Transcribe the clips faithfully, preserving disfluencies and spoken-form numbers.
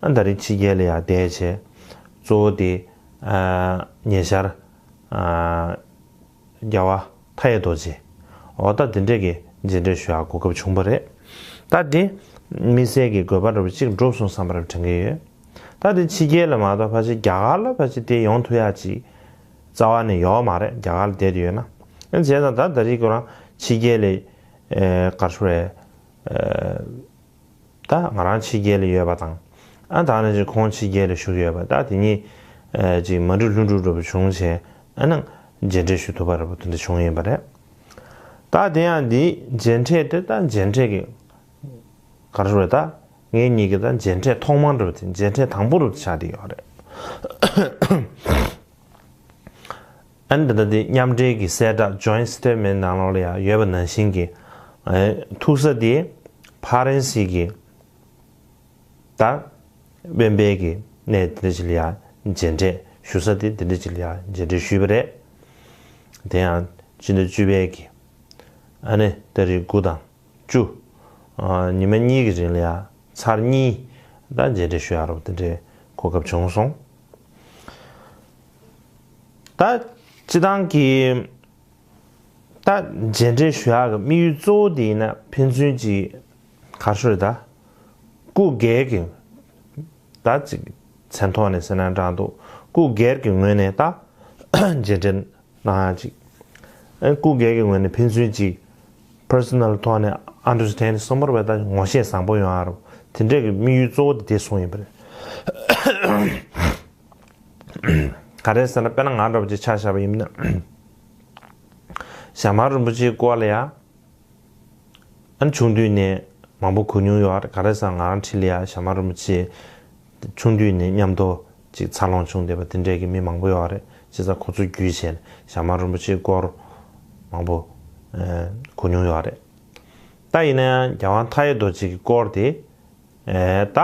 ཨ་ད་རིང་ཕྱི་རྒྱལ་ལ་ཡར་བསྡད་བྱས། གཙོ་བོ་དེ་ཨ་ཉེ་ཆར་ཨ་རྒྱལ་བ་མཐའ་ཡས་རྡོ་རྗེ། འོ་ད་དེ་འདྲས་ཀྱི་མཇལ་འཕྲད་ཞུ་ཡག་གོ་སྐབས་བྱུང་བ་རེད། ད་དེ་དམིགས་བསལ་གྱི་དགོས་པ་འདྲ་པོ་གཅིག་འགྲུབ་སོང་བསམ་པ་རེ་དྲན་གྱི་ཡོད། ད་དེ་ཕྱི་རྒྱལ་ལ་མ་གཏོགས་ཕལ་ཆེར་རྒྱ་གར་ལ་ཕལ་ཆེར་དེ་ཡོང་ཐུབ་ཡག་ཅིག་རྩ་བ་ནས་ཡོད་མ་རེད། རྒྱ་གར་ལ་བསྡད་དུ་ཡོད་ན། ཨ་བྱས་ཙང་ད་ད་རེས་ཁོ་རང་ཕྱི་རྒྱལ་ལ་ཨེ་ག་རེ་ཞུ་རེད། ཨེ་ད་ང་རང་ཕྱི་རྒྱལ་ལ་ཡོད་པ་དང་། ཨ་ད་ནི་ཅིག་ཁོང་ཕྱི་རྒྱལ་ལ་བཞུགས་ཡོད་པ། ད་དེ་གཉིས་ཨེ་ཅིག་མ་འགྲིག་ལྷུན་གྲུབ་འདྲ་པོ་བྱུང་བྱས། ཨ་ནི་མཇལ་འཕྲད་ཞུ་ཐུབ་པ་འདྲ་པོ་དེ་འདྲ་བྱུང་ཡིན་པ་རེད། ད་དེ་ཡང་འདི་མཇལ་འཕྲད་དེ་ད་མཇལ་འཕྲད་ཀྱི་ག་རེ་ཞུ་རེད། ད་ངེད་གཉིས་ཀྱི་ད་མཇལ་འཕྲད་ཐོག་མ་འདྲ་པོ་དེ། མཇལ་འཕྲད་དང་པོ་འདྲ་པོ་དེ་ཆགས་བསྡད་ཡོད་རེད། ཨ་ནི་ད་ལྟ་དེ་མཉམ་འབྲེལ་གྱི་གསལ་བསྒྲགས་Joint Statement ནང་ལོགས་ལ་ཡང་ཡོད་པ་ནང་བཞིན་གྱི་ཨེ་ཐུག་ས་དེ་ཕ་རན་སི་གི་ད་དབེན་པའི་གི་གནས་དེ་འདྲ་ཅིག་ལ་ཡང་མཇལ་འཕྲད་ཞུ་ས་དེ་དེ་འདྲ་ཅིག་ལ་ཡང་མཇལ་འཕྲད་ཞུས་པ་རེད། དེ་ཡང་ཕྱི་ཟླ་བཅུ་པའི་གི་ཨ་ནི་ཏ་རིག་དགུ་དང་བཅུ། ཨ་ཉི་མ་གཉིས་ཀྱི་རིང་ལ་ཡང་ཚར་གཉིས་ད་མཇལ་འཕྲད་ཞུ་ཡག་རོགས་དེ་འདྲའི་གོ་སྐབས་བྱུང་སོང་། ད་སྤྱི་བཏང་གི་ད་མཇལ་འཕྲད་ཞུ་ཡག་གི་དམིགས་ཡུལ་གཙོ་བོ་དེ་ཡིན་ན་ཕན་ཚུན་གྱི་ག་རེ་ཞུ་རེད། ད་སྐུ་སྒེར་གྱི་ད་ཅིག་མཚན་ཐོག་ནས་ཟེར་ན་འདྲ་འདུག་སྐུ་སྒེར་གྱི་ངོས་ནས་ད་མཇལ་འཕྲད་གནང་ཡག་ཅིག་ཨ་སྐུ་སྒེར་གྱི་ངོས་ནས་ཕན་ཚུན་གྱི་personal ཐོག་ནས་understand སོང་བར་བས་ད་ངོ་ཤེས་བཟང་པོ་ཡོང་ཡག་རོགས་དེ་འདྲས་ཀྱི་དམིགས་ཡུལ་གཙོ་བོ་དེ་དེ་སོང་ཡིན་པ་རེད། ག་རེ་ཟེར་ན་དཔེར་ན་ང་འདྲ་པོ་ཅིག་ཆ་བཞག་པ་ཡིན་ན། ཞྭ་དམར་རིན་པོ་ཆེའི་སྐོར་ལ་ཡ། ཨ་ནི་ཆུང་དུས་ནས་མང་པོ་གོ་མྱོང་ཡོད་རེད། ག་རེ་ཟེར་ན་ང་རང་འཁྲིས་ལ་ཡ་ཞྭ་དམར་རིན་པོ་ཆེ་ཆུང་དུས་ནས་མཉམ་དུ་ཅིག་འཚར་ལོངས་བྱུང་བསྡད་པ་དེ་འདྲས་ཀྱི་མི་མང་པོ་ཡོད་རེད། བྱས་ཙང་ཁོ་ཚོ་བརྒྱུད་བྱས་ནས་ཞྭ་དམར་རིན་པོ་ཆེའི་སྐོར་མང་པོ་ཨ་གོ་མྱོང་ཡོད་རེད། ད་ཡིན་ན་ཡང་རྒྱལ་དབང་མཐའ་ཡས་རྡོ་རྗེ་གི་སྐོར་དེ། ཨེ་ད་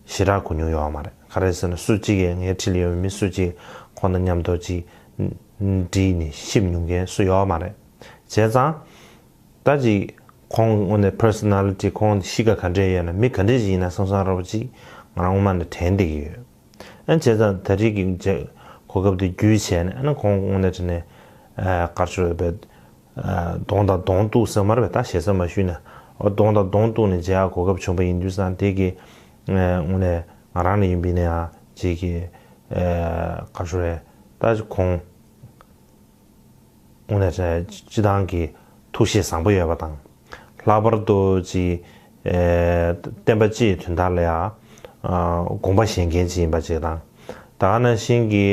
ཞེ་དྲག་གོ་མྱོང་ཡོད་མ་རེད། ག་རེ་ཟེར་ན་སུ་གཅིག་གིས་ངའི་འཁྲིས་ལ་ཡོད་པའི་མི་སུ་གཅིག་ཁོང་དང་མཉམ་དུ་ཅིག་འགྲིག་ནས་གཤིབ་མྱོང་མཁན་སུ་ཡོད་མ་རེད། བྱས་ཙང་ད་ཅིག་ཁོང་དངོས་གནས་personality ཁོང་གཤིས་ཀ་ག་འདྲས་ཡོད་ན་མི་ག་འདྲས་ཅིག་ཡིན་ན་བསམ་བསམ་འདྲ་པོ་ཅིག་ང་རང་ངོ་མ་ནས་དྲན་བསྡད་ཀྱི་ཡོད། ཨ་བྱས་ཙང་ད་རེས་ཀྱི་མཇལ་གོ་སྐབས་དེ་བརྒྱུད་བྱས་ནས་ཨ་ནི་ཁོང་དངོས་གནས་དྲན་ནས་ཨ་ག་རེ་ཞུ་རེད། ཨ་གདོང་དང་གདོང་གཏུག་ཟེར་མ་རེད་པས། ད་ཞེ་ས་མ་ཞུས་ན། འོ་གདོང་དང་གདོང་གཏུག་ནས་མཇལ་ཡག་གོ་སྐབས་བྱུང་བ་ཡིན་དུས་ཙང་དེ་གི་ཨ་དངོས་གནས་ང་རང་ལ་ཡིན་པ་ཡིན་ན་ཡང་ཅིག་གི་ཨ་ག་རེ་ཞུ་རེད། ད་ཁོང་དངོས་གནས་སྤྱི་བཏང་གི་ཐུགས་བཞེད་བཟང་པོ་ཡོད་པ་དང་། ལྷག་པར་དུ་ཅིག་ཨ་བསྟན་པ་སྤྱི་ཡི་དོན་དག་ལ་ཡང་ཨ་དགོངས་པ་བཞེས་མཁན་ཅིག་ཡིན་པ་ཅིག་དང་། ད་ག་ནང་བཞིན་གྱི་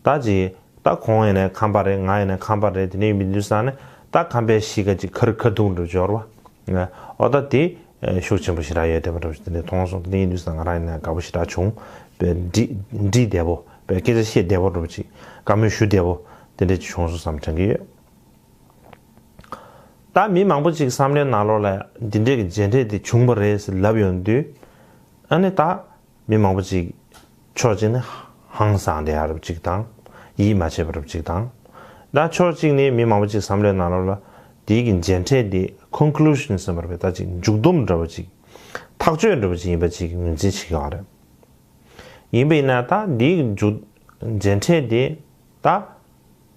ད་ཅིག་ད་ཁོང་ཡིན་ནའི་ཁམས་པ་རེད། ང་ཡིན་ནའི་ཁམས་པ་རེད། དེ་འདྲ་ཡིན་པའི་དུས་ཙང་ནས་ད་ཁམས་པའི་གཤིས་ཀ་ཅིག་ཁ་རི་ཁ་ཐུག་འདྲ་འབྱོར་བ། འོ་ད་དེ་ཤུགས་ཆེན་པོ་ཞེ་དྲག་ཡོད་བསྡད་པ་འདྲ་པོ་ཞིག་དེ་འདྲ་མཐོང་སོང་། དེ་འདྲ་ཡིན་དུས་ཙང་ང་རང་ཡིན་ནའི་དགའ་པོ་ཞེ་དྲག་བྱུང་། དཔེ་འགྲིག་འགྲིག་བསྡད་པོ། དཔེ་སྐད་ཆ་བཤད་བསྡད་པོ་འདྲ་པོ་ཅིག་བཀའ་མོལ་ཞུ་བསྡད་པོ་དེ་འདྲ་ཅིག་བྱུང་སོང་བསམ་དྲན་གྱི་ཡོད། ད་མི་མང་པོ་ཅིག་བསམ་བློའི་ནང་ལོགས་ལ་འདི་འདྲའི་གི་མཇལ་འཕྲད་དེ་བྱུང་བ་རེད་ཟེར་ལབ་ཡོང་དུས། ཨ་ནི་ད་མི་མང་པོ་ཅིག་ཕྱོགས་གཅིག་ནས་ཧང་སངས་བསྡད་ཡག་རབ་ཅིག་དང་། ཡིད་མ་ཆེས་པ་རབ་ཅིག་དང་། ད་ཕྱོགས་གཅིག་ནས་མི་མང་པོ་ཅིག་བསམ་བློའི་ནང་ལོགས་ལ་དེའི་གི་མཇལ་འཕྲད་དེ་conclusion ཟེར་བ་རེད་པས། ད་ཅིག་མཇུག་སྡོམ་འདྲ་བོ་ཅིག་ཐག་གཅོད་འདྲ་བོ་ཅིག་ཡིན་པ་ཅིག་ངོས་འཛིན་བྱེད་ཀྱི་ཡོད་རེད། ཡིན་པ་ཡིན་ན་ད་འདིའི་མཇུག་མཇལ་འཕྲད་དེ་ད་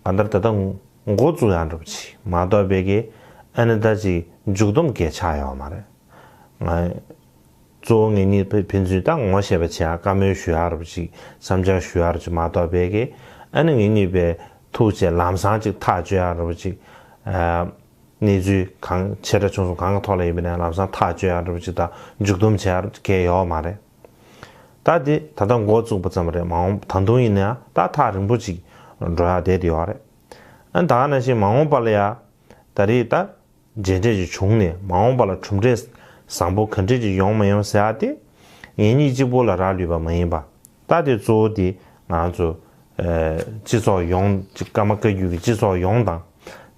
གང་ལྟར་ད་ལྟ་འགོ་བཙུགས་ཡག་འདྲ་པོ་ཅིག་མ་གཏོགས་པའི་གི་ཨ་ནི་ད་ཅིག་མཇུག་སྡོམ་གས་ཆགས་ཡོད་མ་རེད། ང་གཙོ་བོ་ངེད་གཉིས་ཕན་ཕན་ཚུན་ད་ངོ་ཤེས་པ་བྱེད་ཡག་བཀའ་མོལ་ཞུ་ཡག་འདྲ་པོ་ཅིག་བསམ་འཆར་ཞུ་ཡག་འདྲ་པོ་ཅིག་མ་གཏོགས་པའི་གི་ཨ་ནི་ངེད་གཉིས་པའི་ཐུག་བྱས་ལམ་སང་ཅིག་ཐག་གཅོད་ཡག་འདྲ་པོ་ཅིག་ཨ། གནས་ཚུལ་གང་ཆེ་ཕྲ་ཆུང་གསུམ་གང་གི་ཐོག་ལ་ཡིན་པ་ཡིན་ན་ལམ་སང་ཐག་གཅོད་ཡག་འདྲ་པོ་ཅིག་དང་མཇུག་སྡོམ་བྱེད་ཡག་གང་ཡོད་མ་རེད། ད་དེ་ད་ལྟ་འགོ་བཙུགས་པ་ཙམ་རེད། མ་འོངས་ད་དུང་ཡིན་ན་ཡང་ད་ཐག་རིང་པོ་ཅིག་འགྲོ་ཡག་བསྡད་དེ་ཡོད་རེད། ཨ་ད་ག་ནང་བཞིན་མ་འོངས་པ་ལ་ཡང་ད་རེས་ད་མཇལ་འཕྲད་ཅིག་བྱུང་ནས་མ་འོངས་པ་ལ་གྲུབ་འབྲས་བཟང་པོ་ག་འདྲས་ཅིག་ཡོང་མ་ཡོང་ཟེར་ཡག་དེ་ངེད་གཉིས་གཅིག་པོ་ལ་རག་ལུས་པ་མ་ཡིན་པ། ད་དེ་གཙོ་བོ་དེ་ང་ཚོ་ཨ་སྤྱི་ཚོགས་ཡོངས་ཀྱི་ཀརྨ་བཀའ་བརྒྱུད་ཀྱི་སྤྱི་ཚོགས་ཡོངས་དང་།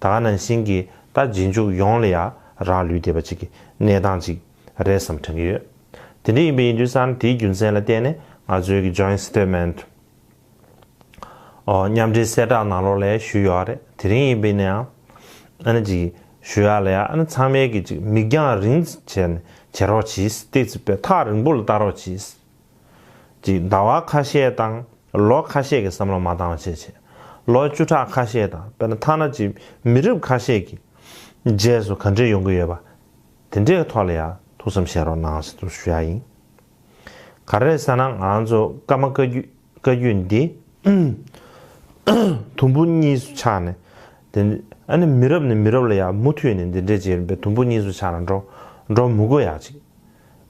ད་ག་ནང་བཞིན་གྱི་ད་རྗེས་འཇུག་ཡོངས་ལ་ཡང་རག་ལུས་བསྡད་པ་ཅིག་གི་གནས་སྟངས་ཅིག་རེད་བསམ་དྲན་གྱི་ཡོད། དེ་འདྲ་ཡིན་པ་ཡིན་དུས་ཙང་དེའི་རྒྱུ་མཚན་ལ་བརྟེན་ནས་ང་ཚོའི་གི་Joint Statement ཨོ་མཉམ་འབྲེལ་གསལ་བསྒྲགས་ནང་ལོགས་ལ་ཞུས་ཡོད་རེད། དེ་རིང་ཡིན་པ་ཡིན་ན་ཡང་ཨ་ནི་ཅིག་ཞུ་ཡག་ལ་ཡང་ཨ་ནི་ཚང་མས་གི་ཅིག་མིག་རྒྱང་རིང་བྱས་ནས་བྱེད་རོགས་གྱིས། ཏོག་ཙམ་པའི་ཐག་རིང་པོ་ལ་ལྟ་རོགས་གྱིས། ཅིག་ཟླ་བ་ཁ་ཤས་དང་ལོ་ཁ་ཤས་ཀྱི་བསམ་བློ་མ་བཏང་བ་བྱས་བྱས། ལོ་བཅུ་ཕྲག་ཁ་ཤས་དང་དཔེར་ན་ཐ་ན་ཅིག་མི་རབས་ཁ་ཤས་ཀྱི་རྗེས་སུ་ག་འདྲས་ཡོང་གི་ཡོད་པ། དེ་འདྲའི་ཐོག་ལ་ཡང་ཐུགས་བསམ་བཞེས་རོགས་གནང་ཟེར་དུ་ཞུ་ཡ་ཡིན། ག་རེ་ཟེར་ན་ང་རང་ཚོ་ཀརྨ་བཀའ་བརྒྱུད་བཀའ་བརྒྱུད་འདི་དུམ་བུ་གཉིས་སུ་ཆགས་ནས། དེ་ཨ་ནི་མི་རབས་ནས་མི་རབས་ལ་ཡང་མུ་མཐུད་ནས་འདི་འདྲས་བྱས་པའི་དུམ་བུ་གཉིས་སུ་ཆགས་ནས་འགྲོ་འགྲོ་མི་དགོས་ཡག་ཅིག་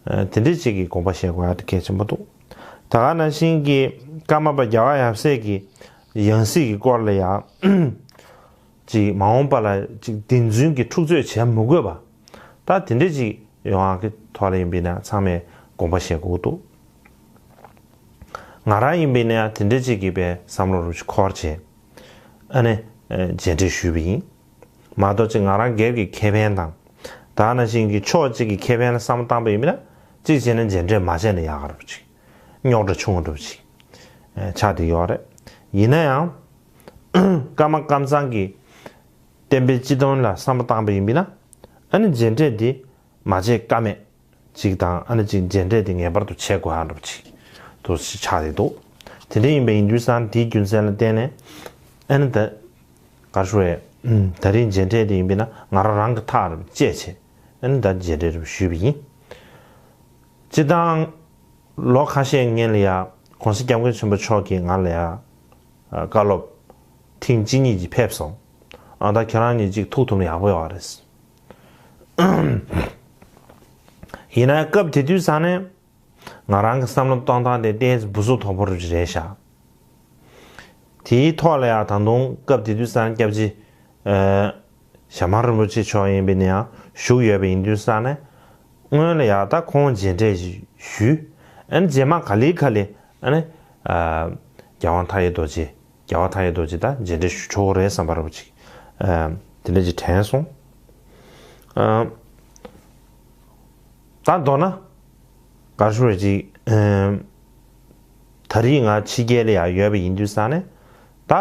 དེ་འདྲས་ཅིག་གི་དགོངས་པ་བཞེས་དགོས་ཡག་དེ་གལ་ཆེན་པོ་འདུག་ད་ག་ནང་བཞིན་གྱི་ཀརྨ་པ་རྒྱལ་བ་ཡབ་སྲས་ཀྱི་ཡང་སྲིད་ཀྱི་སྐོར་ལ་ཡང་ཅིག་མ་འོངས་པ་ལ་ཅིག་བདེན་རྫུན་གྱི་འཁྲུག་རྩོད་བྱེད་མི་དགོས་པ། ད་དེ་འདྲས་ཅིག་ཡོང་ཡག་གི་ཐོག་ལ་ཡིན་པས་ན་ཚང་མས་དགོངས་པ་བཞེས་དགོས་འདུག་ང་རང་ཡིན་པས་ན་ཡང་དེ་འདྲས་ཅིག་གི་པའི་བསམ་བློ་རུ་ཅིག་འཁོར་བྱས། ཨ་ནི་མཇལ་འཕྲད་ཞུས་པ་ཡིན། མ་གཏོགས་ཅིག་ང་རང་སྒེར་གྱི་ཁེ་ཕན་དང་། ད་ནང་བཞིན་གྱི་ཕྱོགས་གཅིག་གི་ཁེ་ཕན་ལ་བསམ་བློ་བཏང་པ་ཡིན་པས་ན་གཅིག་བྱས་ན་མཇལ་འཕྲད་མ་བྱས་ན་ཡག་ག་རུ་ཅིག་རྙོག་དྲ་ཆུང་བ་འདྲ་ཅིག་ཆགས་བསྡད་ཡོད་རེད། ཡིན་ན་ཡང་ཀརྨ་ཀམ་ཚང་གི་བསྟན་པའི་སྤྱི་དོན་ལ་བསམ་བློ་བཏང་པ་ཡིན་པས་ན། ཨ་ནི་མཇལ་འཕྲད་འདི་མ་བྱེད་ཀ་མེད་ཅིག་དང་ཨ་ནི་ཅིག་མཇལ་འཕྲད་འདི་ངེས་པར་དུ་བྱེད་དགོས་ཨ་འདྲ་པོ་ཅིག་དུ་ཆགས་ཏེ་འདུག་དེ་འདྲ་ཡིན་པ་ཡིན་དུས་ཙང་དེའི་རྒྱུ་མཚན་ལ་བརྟེན་ནས་ཨ་ནི་ད་གར་ཞུ་བས་ད་རིང་མཇལ་འཕྲད་འདི་ཡིན་པས་ན་ང་རང་རང་གི་ཐག་རུ་བཅད་བྱས་ཨ་ནི་ད་མཇལ་འཕྲད་རུ་ཞུས་པ་ཡིན། སྤྱི་བཏང་ལོ་ཁ་ཤས་སྔོན་ལ་ཡ་༸གོང་ས་༸སྐྱབས་མགོན་ཆེན་པོ་མཆོག་གིས་ང་ལ་ཡ་བཀའ་སློབ་ཐེངས་གཅིག་གཉིས་ཀྱིས་ཕེབས་སོང་། ཨ་ད་ཁྱེད་རང་གཉིས་གཅིག་ཐུག་ཐུབ་ན་ཡག་པོ་ཡོད་རེད། ཡིན་ན་སྐབས་དེ་དུས་ས་ནས་ང་རང་གི་བསམ་བློ་གཏོང་སྟངས་དེ་ཏོག་ཙམ་བུ་སུབ་དོག་པོ་རུ་རེད་ཤག་དེའི་ཐོག་ལ་ཡང་ད་དུང་སྐབས་དེ་དུས་ས་ནས་སྐྱབས་རྗེ་ཨ་ཞྭ་དམར་རིན་པོ་ཆེ་མཆོག་ཡིན་པས་ན་ཡང་བཞུགས་ཡོད་པ་ཡིན་དུས་ས་ནས་སྔོན་ལ་ཡང་ད་ཁོང་མཇལ་འཕྲད་ཞུས། ཨ་ནི་རྗེས་མ་ག་ལེ་ག་ལེ་ཨ་ནི་ཨ་རྒྱལ་དབང་མཐའ་ཡས་རྡོ་རྗེ། རྒྱལ་བ་མཐའ་ཡས་རྡོ་རྗེ་དང་མཇལ་འཕྲད་ཞུ་ཆོག་རེད་བསམ་པ་རུ་ཅིག་ཨ་དེ་འདྲ་ཅིག་དྲན་སོང་། ཨ་ད་མདོར་ན་གར་ཞུ་རེ་ཅིག་ཨ་ད་རེས་ང་ཕྱི་རྒྱལ་ལ་ཡང་ཡོད་པ་ཡིན་དུས་ས་ནས་ད་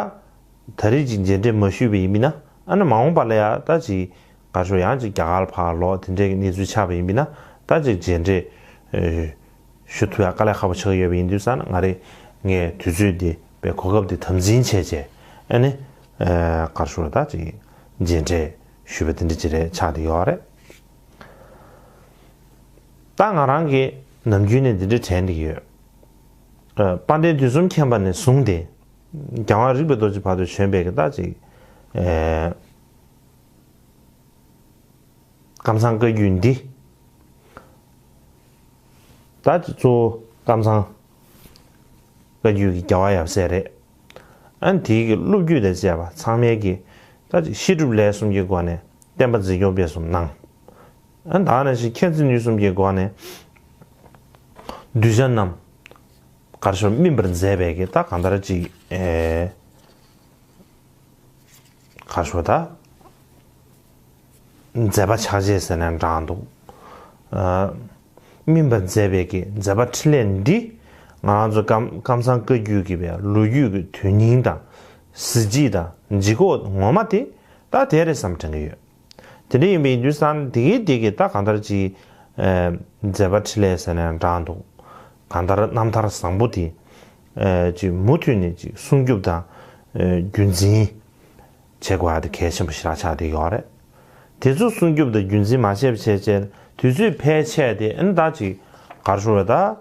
ད་རེས་ཅིག་མཇལ་འཕྲད་མ་ཞུས་པ་ཡིན་པས་ན་ཨ་ནི་མ་འོངས་པ་ལ་ཡང་ད་ཅིག་གར་ཞུ་ཡང་ཅིག་རྒྱ་གར་ལ་ཕར་ལོག་དེ་འདྲའི་གནས་ཚུལ་ཆགས་པ་ཡིན་པས་ན་ད་ཅིག་མཇལ་འཕྲད་ཨ་ཞུ་ཐུབ་ཡག་དཀའ་ལས་ཁག་པོ་ཆགས་ཀྱི་ཡོད་པ་ཡིན་དུས་ཙང་ང་རེ་ངས་དུས་ཚོད་འདི་པའི་གོ་སྐབས་འདི་དམ་འཛིན་བྱས་བྱས་ཨ་ནི་ཨ་གར་ཞུ་ལ་ད་ཅིག་མཇལ་འཕྲད་ཞུས་པ་དེ་འདྲ་ཅིག་རེད་ཆགས་བསྡད་ཡོད་རེད། ད་ང་རང་གིས་ནམ་རྒྱུན་ནས་འདི་འདྲ་དྲན་བསྡད་ཀྱི་ཡོད། ཨ་དཔལ་ལྡན་དུས་གསུམ་མཁྱེན་པ་ནས་བཟུང་སྟེ་རྒྱལ་དབང་རིག་པའི་རྡོ་རྗེ་བར་དུ་བྱོན་པའི་གི་ད་ཅིག་ཨ། ཀམ་ཚང་བཀའ་བརྒྱུད་འདི། ད་གཙོ་བོ་ཀམ་ཚང་བཀའ་བརྒྱུད་ཀྱི་རྒྱལ་བ་ཡབ་སྲས་རེད། ཨ་ནི་དེའི་གི་སློབ་བརྒྱུད་དང་བཅས་པ་ཚང་མས་ཀྱི་ད་ཅིག་བཤད་སྒྲུབ་ལས་གསུམ་གྱི་སྒོ་ནས་བསྟན་པ་འཛིན་སྐྱོང་སྤེལ་གསུམ་གནང་། ཨ་ནི་ད་ནང་བཞིན་མཁྱེན་བརྩེ་ནུས་གསུམ་གྱི་སྒོ་ནས་གདུལ་བྱ་རྣམས་གར་ཞོར་སྨིན་པར་མཛད་པའི་གི་ད་གང་ལྟར་ཅིག་ཨེ། ག་ཞུ་ད། མཛད་པ་ཕྱག་རྗེས་ཟེར་ནས་འདྲ་འདུག་ཨ། སྨིན་པར་མཛད་པའི་གི་མཛད་པ་འཕྲིན་ལས་འདི་ང་རང་ཚོ་ཀམ་ཀམ་ཚང་བཀའ་བརྒྱུད་ཀྱི་པའི་ལོ་རྒྱུས་ཀྱི་དོན་སྙིང་དང་གཟི་བརྗིད་དང་ལྗིད་ཁོག་ངོ་མ་དེ་ད་དེ་རེད་བསམ་དྲན་གྱི་ཡོད། དེ་འདྲ་ཡིན་པའི་ཡིན་དུས་ཙང་དེ་གའི་དེ་གའི་ད་གང་ལྟར་ཅིག་ཨ། མཛད་པ་འཕྲིན་ལས་ཟེར་ནས་འདྲ་འདུག་གང་ལྟར་རྣམ་ཐར་བཟང་པོ་དེ་ཨ། ཅིག་མུ་མཐུད་ནས་ཅིག་སྲུང་སྐྱོབ་དང་ཨ། རྒྱུན་འཛིན་བྱེད་དགོས་ཡ་དེ་གལ་ཆེན་པོ་ཞེ་དྲག་ཆགས་བསྡད་ཡོད་རེད། དེ་ཚོ་སྲུང་སྐྱོབ་དང་རྒྱུན་འཛིན་མ་བྱས་པ་བྱས་བྱས་དུས་ཚོད་ཕལ་ཆེར་དེ་ཨ་ནི་ད་ཅིག་ག་རེ་ཞུ་དགོས་རེད་ད།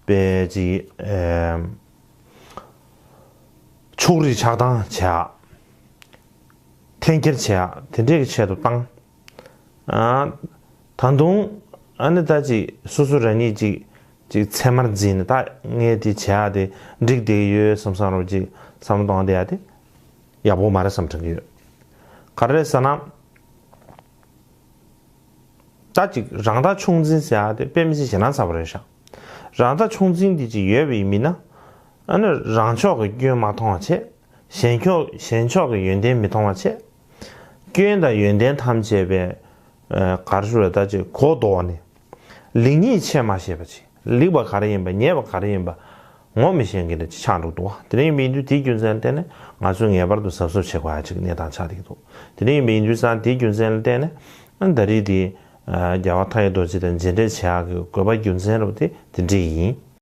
པའི་ཅིག་ཨེ། ཕྱོགས་རིས་ཆགས་སྡང་བྱེད་ཡག་འཐེན་འཁྱེར་བྱེད་ཡག་དེ་འདྲས་ཀྱི་ཆེད་དུ་བཏང་། ཨ། ད་དུང་ཨ་ནི་ད་ཅིག་སོ་སོ་རང་ཉིད་ཅིག་ཅིག་ཚད་མར་འཛིན་ནས་ད་ངས་དེ་བྱེད་ཡག་དེ་འགྲིག་བསྡད་ཡོད་བསམ་བསམ་རོགས་ཅིག་བསམ་བློ་གཏོང་བསྡད་ཡག་དེ་ཡག་པོ་མ་རེད་བསམ་དྲན་གྱི་ཡོད། ག་རེ་རེད་ཟེར་ན། ད་ཅིག་རང་ལྟ་ཆུང་འཛིན་ཟེར་ཡག་དེ་དཔེ་མི་སྲིད་ཞེ་སྡང་ཚ་པོ་རེད་ཤག་རང་ལྟ་ཆུང་འཛིན་དེ་ཅིག་ཡོད་པ་ཡིན་མིན་ན། ཨ་ནི་རང་ཕྱོགས་ཀྱི་སྐྱོན་མ་མཐོང་བ་བྱས། གཞན་ཕྱོགས་གཞན་ཕྱོགས་ཀྱི་ཡོན་ཏན་མི་མཐོང་བ་བྱས། སྐྱོན་དང་ཡོན་ཏན་ཐམས་ཅད་པའི་ཨ། ག་རེ་ཞུ་དགོས་རེད་ད་ཅིག་གོ་ལྡོག་ནས། ལེགས་ཉེས་ཕྱེ་མ་ཤེས་པ་ཅིག་ལེགས་པ་ག་རེ་ཡིན་པ་ཉེས་པ་ག་རེ་ཡིན་པ། ངོ་མི་ཤེས་མཁན་དེ་ཆགས་འགྲོ་འདུག་དེ་འདྲ་ཡིན་པ་ཡིན་དུས་དེའི་རྒྱུ་མཚན་ལ་བརྟེན་ནས་ང་ཚོས་ངེས་པར་དུ་གཟབ་གཟབ་བྱེད་དགོས་ཡ་ཅིག་གནས་སྟངས་ཆགས་བསྡད་ཀྱི་འདུག་དེ་འདྲ་ཡིན་པ་ཡིན་དུས་ཙང་དེའི་རྒྱུ་མཚན་ལ་བརྟེན་ནས་ཨ་ནི་ད་རེས་དེ་ཨ། རྒྱལ་བ་མཐའ་ཡས་རྡོ་རྗེ་དང་མཇལ་འཕྲད་བྱེད་ཡག་གི་དགོས་པ་རྒྱུ་མཚན་རུ་དེ་དེ་འདྲ་ཡིན།